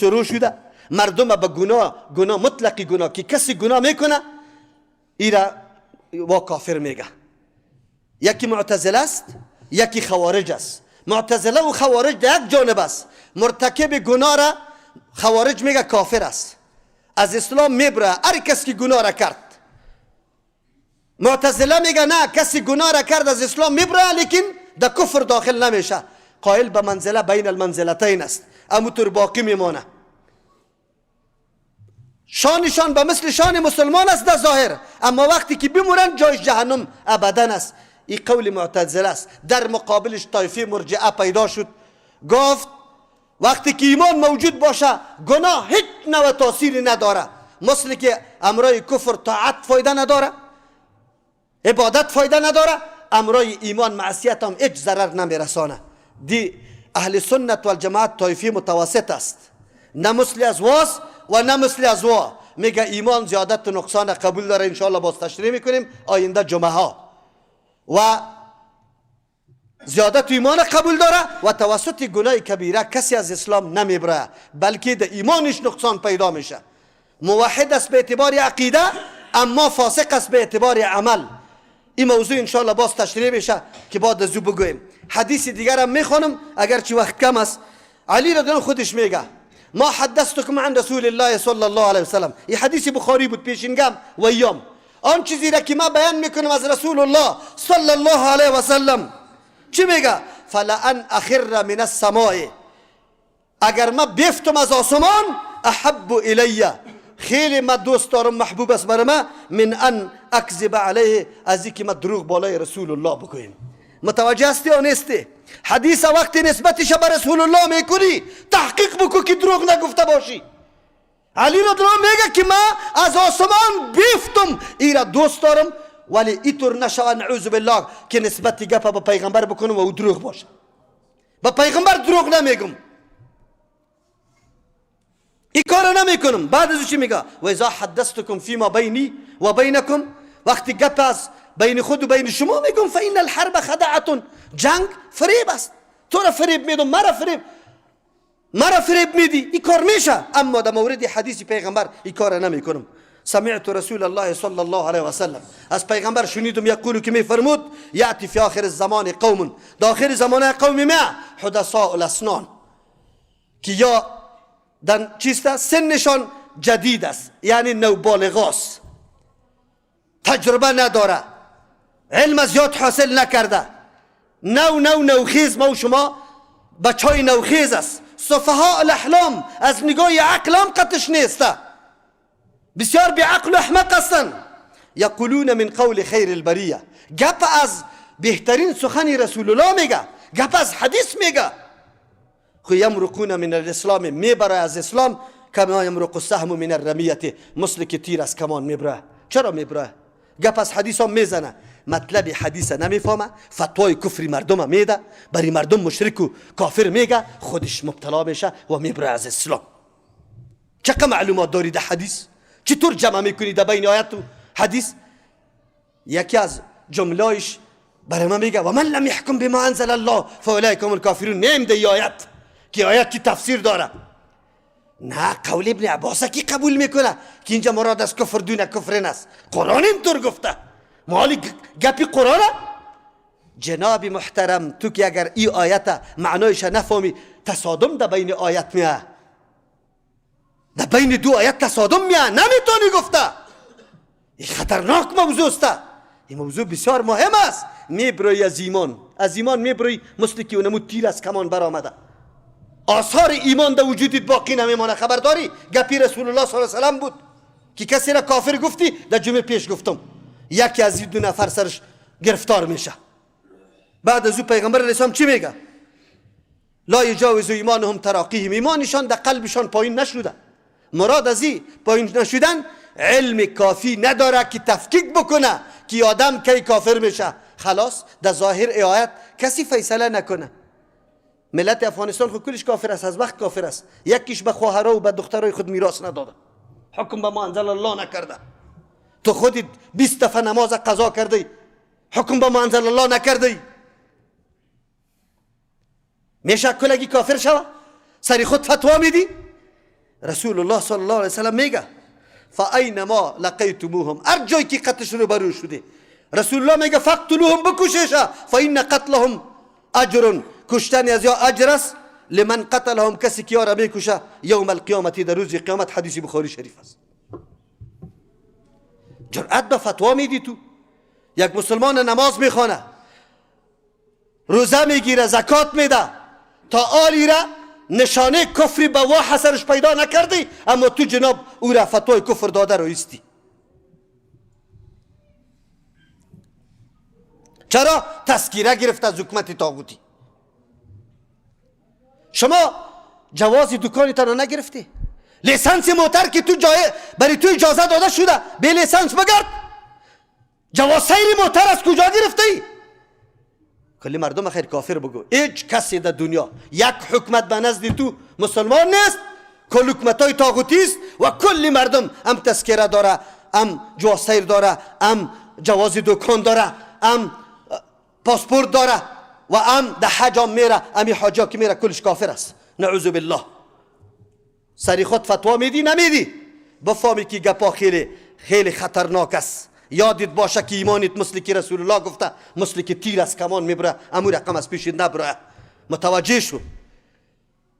شروع شده. مردم به گناه، گناه مطلقی، گناه که کسی گناه میکنه ایرا وا کافر میگه. یکی معتزله است، یکی خوارج است. معتزله و خوارج در یک جانب است. مرتکب گناه را خوارج میگه کافر است، از اسلام میبره هر کس که گناه را کرد. معتزله میگه نه، کسی گناه را کرد از اسلام میبره، لیکن در کفر داخل نمیشه، قائل به منزله بین المنزلتین است، اموتور باقی میمانه. شانشان به مثل شان مسلمان است در ظاهر، اما وقتی که بمورن جایش جهنم ابدا است. این قول معتزله است. در مقابلش طایفه مرجئه پیدا شد، گفت وقتی که ایمان موجود باشه گناه هیچ نوع تاثیری نداره، مثل که امرای کفر طاعت فایده نداره، عبادت فایده نداره، امرای ایمان معصیت هم هیچ ضرر نمیرسانه. دی اهل سنت والجماعت طایفه متوسط است، نه مثل از واس و نه مثل از وا. میگه ایمان زیادت و نقصان قبول داره. انشاءالله باز تشریح میکنیم آینده جمعه ها. و زیادت ایمان قبول داره و توسط گناه کبیره کسی از اسلام نمیبره، بلکه در ایمانش نقصان پیدا میشه. موحد است به اعتبار عقیده، اما فاسق است به اعتبار عمل. این موضوع انشاءالله باز تشریح میشه که بعد از او بگویم. حدیث دیگر هم میخوانم اگرچه وقت کم است. علی رضی الله خودش میگه ما حدثتكم عن رسول الله صلی الله علیه وسلم. این حدیث بخاری بود پیشینگم و ایام. آن چیزی را که ما بیان میکنم از رسول الله صلی الله علیه وسلم چی میگه؟ فلان اخر من السماء، اگر ما بیفتم از آسمان، احب الی، خیلی ما دوست دارم، محبوب است برای ما، من ان اکذب علیه، از اینکه ما دروغ بالای رسول الله بگویم. متوجه هستی یا نیستی؟ حدیث وقتی نسبتش به رسول الله میکنی تحقیق بکو که دروغ نگفته باشی. علی رضی الله میگه که ما از آسمان بیفتم ایرا دوست دارم، ولی اینطور نشود نعوذ بالله که نسبت گپ به پیغمبر بکنم و او دروغ باشه. به پیغمبر دروغ نمیگم، این کار نمیکنم. بعد از چی میگه؟ و اذا حدثتكم فيما بینی و بینکم، وقتی گپ از بین خود و بین شما میگم، فان الحرب خدعه، جنگ فریب است، تو را فریب میدم، مرا فریب میدی، این کار میشه. اما در مورد حدیث پیغمبر این کار نمیکنم. سمعت رسول الله صلی الله علیه وسلم، از پیغمبر شنیدم، یقول که میفرمود، یأتی فی آخر الزمان قوم، در آخر زمان قوم ما حدثاء الاسنان، که یا در چیست سنشان جدید است، یعنی نوبالغاست، تجربه نداره، علم زیاد حاصل نکرده، نو نو نوخیز، ما و شما بچای نوخیز است. سفهاء الاحلام، از نگاه عقل هم قطش نیسته، بسیار بی عقل و احمق هستند. یقولون من قول خیر البریه، گپ از بهترین سخن رسول الله میگه، گپ از حدیث میگه. خو یمرقون من الاسلام، میبره از اسلام، کما یمرق السهم من الرمیه، مثل که تیر از کمان میبره. چرا میبره؟ گپ از حدیث هم میزنه، مطلب حدیث نمیفهمه، فتوای کفری مردم میده، برای مردم مشرک و کافر میگه، خودش مبتلا میشه و میبره از اسلام. چقدر معلومات داری در حدیث؟ چطور جمع میکنی در بین آیت و حدیث؟ یکی از جملایش برای من میگه و من لم یحکم بما انزل الله فاولئک هم الکافرون. نیم ده آیت که آیت کی تفسیر داره، نه قول ابن عباس کی قبول میکنه که اینجا مراد از کفر دون کفر است. قرآن اینطور گفته، مالی گپی قرآن. جناب محترم، تو که اگر ای آیت معنایش نفهمی، تصادم در بین آیت میه، در بین دو آیت تصادم میه، نمیتونی گفته. این خطرناک موضوع است، این موضوع بسیار مهم است. میبروی از ایمان، از ایمان میبروی، مثل که اونمو تیر از کمان برآمده، آثار ایمان در وجودت باقی نمیمانه. خبرداری گپی رسول الله صلی الله علیه و سلم بود که کسی را کافر گفتی، در جمعه پیش گفتم، یکی از این دو نفر سرش گرفتار میشه. بعد از او پیغمبر علیه السلام چی میگه؟ لا یجاوز ایمانهم تراقیهم، ایمانشان در قلبشان پایین نشده. مراد از این پایین نشدن علم کافی نداره که تفکیک بکنه که آدم کی کافر میشه. خلاص در ظاهر آیت کسی فیصله نکنه. ملت افغانستان خود کلش کافر است، از وقت کافر است. یکیش به خواهرها و به دخترای خود میراث نداده، حکم به ما انزل الله نکرده. تو خودت 20 دفعه نماز قضا کردی، حکم به ما انزل الله نکردی. میشه کلگی کافر شوه؟ سری خود فتوا میدی؟ رسول الله صلی الله علیه وسلم میگه فاینما لقیتموهم، هر جایی که قتلش رو برو شده، رسول الله میگه فقتلوهم، بکشش، فان قتلهم اجر، کشتن از یا اجر است، لمن قتلهم، کسی که یارا میکشه، یوم القیامت، در روز قیامت. حدیث بخاری شریف است. جرأت به فتوا میدی تو. یک مسلمان نماز میخوانه، روزه میگیره، زکات میده، تا آلی را نشانه کفری به واح سرش پیدا نکردی، اما تو جناب او را فتوای کفر داده رو ایستی. چرا؟ تذکیره گرفت از حکومت طاغوتی. شما جواز دکانتان را نگرفتی، لیسانس موتر که تو جای برای تو اجازه داده شده، به لیسانس بگرد. جواز سیر موتر از کجا گرفتی؟ کلی مردم خیر کافر بگو. هیچ کسی در دنیا یک حکومت به نزد تو مسلمان نیست، کل حکومت های طاغوتی است و کلی مردم هم تذکره داره، هم جواز سیر داره، هم جواز دکان داره، هم پاسپورت داره و هم در حج هم میره، همی حاجا که میره کلش کافر است. نعوذ بالله. سری خود فتوا میدی نمیدی، بفهمی که گپا خیلی خیلی خطرناک است. یادت باشه که ایمانت مثل که رسول الله گفته، مثل که تیر از کمان میبره، امو رقم از پیش نبره. متوجه شو.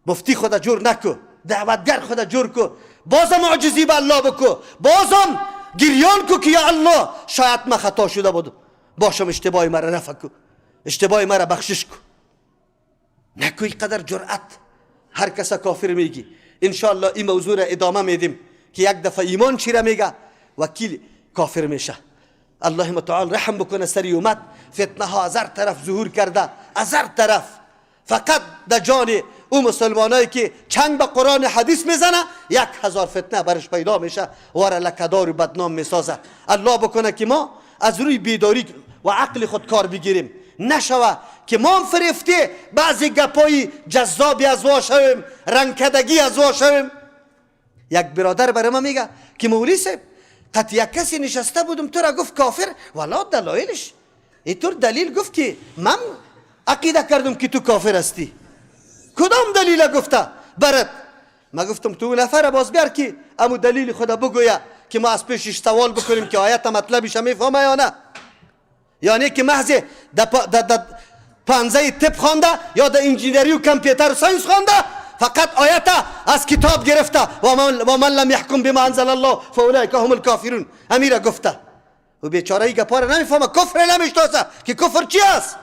مفتی خود جور نکو، دعوتگر خود جور کو، بازم عاجزی به الله بکو، بازم گریان کو که یا الله شاید من خطا شده بودم، باشم اشتباه مرا رفع کو، اشتباه مرا بخشش کو. نکوی قدر جرأت هر کس کافر میگی. انشالله این موضوع را ادامه میدیم که یک دفعه ایمان چی را میگه وکیل کافر میشه. الله متعال رحم بکنه سری اومد. فتنه ها از هر طرف ظهور کرده، از هر طرف. فقط در جان او مسلمانایی که چنگ به قرآن حدیث میزنه 1000 فتنه برش پیدا میشه و را لکدار و بدنام میسازه. الله بکنه که ما از روی بیداری و عقل خود کار بگیریم، نشوه که ما هم فریفته بعضی گپای جذابی از وا شویم، رنگکدگی از وا شویم. یک برادر برای ما میگه که مولوی صاحب قط یک کسی نشسته بودم تو را گفت کافر، والا دلایلش اینطور دلیل گفت که من عقیده کردم که تو کافر هستی. کدام دلیل گفته برات؟ ما گفتم تو نفر باز بیار که امو دلیل خدا بگویه که ما از پیشش سوال بکنیم که آیت مطلبش میفهمه یا نه. یعنی که محض در پنزه طب خوانده یا در انجینری و کامپیوتر و science خوانده، فقط آیت از کتاب گرفته و من لم یحکم بما انزل الله فاولئک هم الکافرون، امیره گفته. و بیچاره ای گپا را نمیفهمه، کفر نمیشناسه که کفر چی است.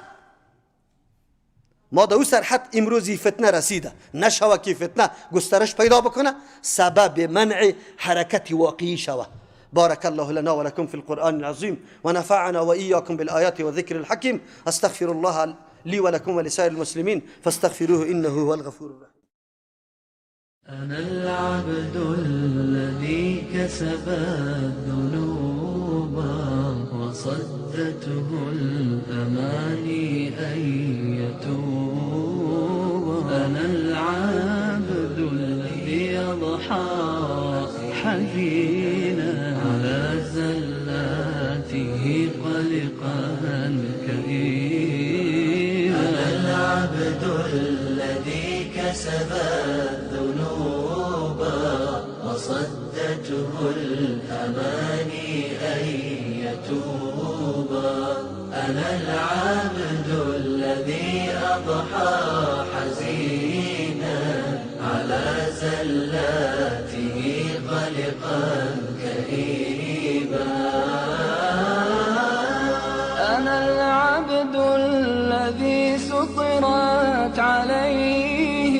ما در او سرحد امروزی فتنه رسیده، نشوه که فتنه گسترش پیدا بکنه، سبب منع حرکت واقعی شوه. بارك الله لنا ولكم في القرآن العظيم ونفعنا وإياكم بالآيات وذكر الحكيم. أستغفر الله لي ولكم ولسائر المسلمين فاستغفروه إنه هو الغفور الرحيم. أنا العبد الذي كسب الذنوب وصدته الأماني أن يتوب. أنا العبد الذي أضحى حزينا على زلاته قلقا كئيبا. أنا العبد الذي كسب الذنوب وصدته الأماني أن يتوب. أنا العبد الذي أضحى حزينا على زلاته قلقا كئيبا. أنا العبد الذي سطرت عليه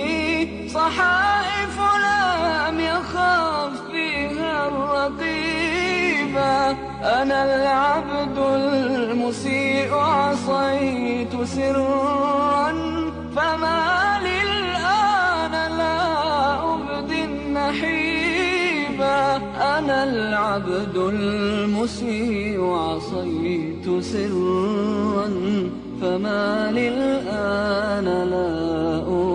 صحائف لم يخف فيها الرقيبا. أنا العبد المسيء عصيت سرا فما للآن لا أبدي النحيبا. أنا العبد المسيء عصيت سرا فما للآن لا أبدي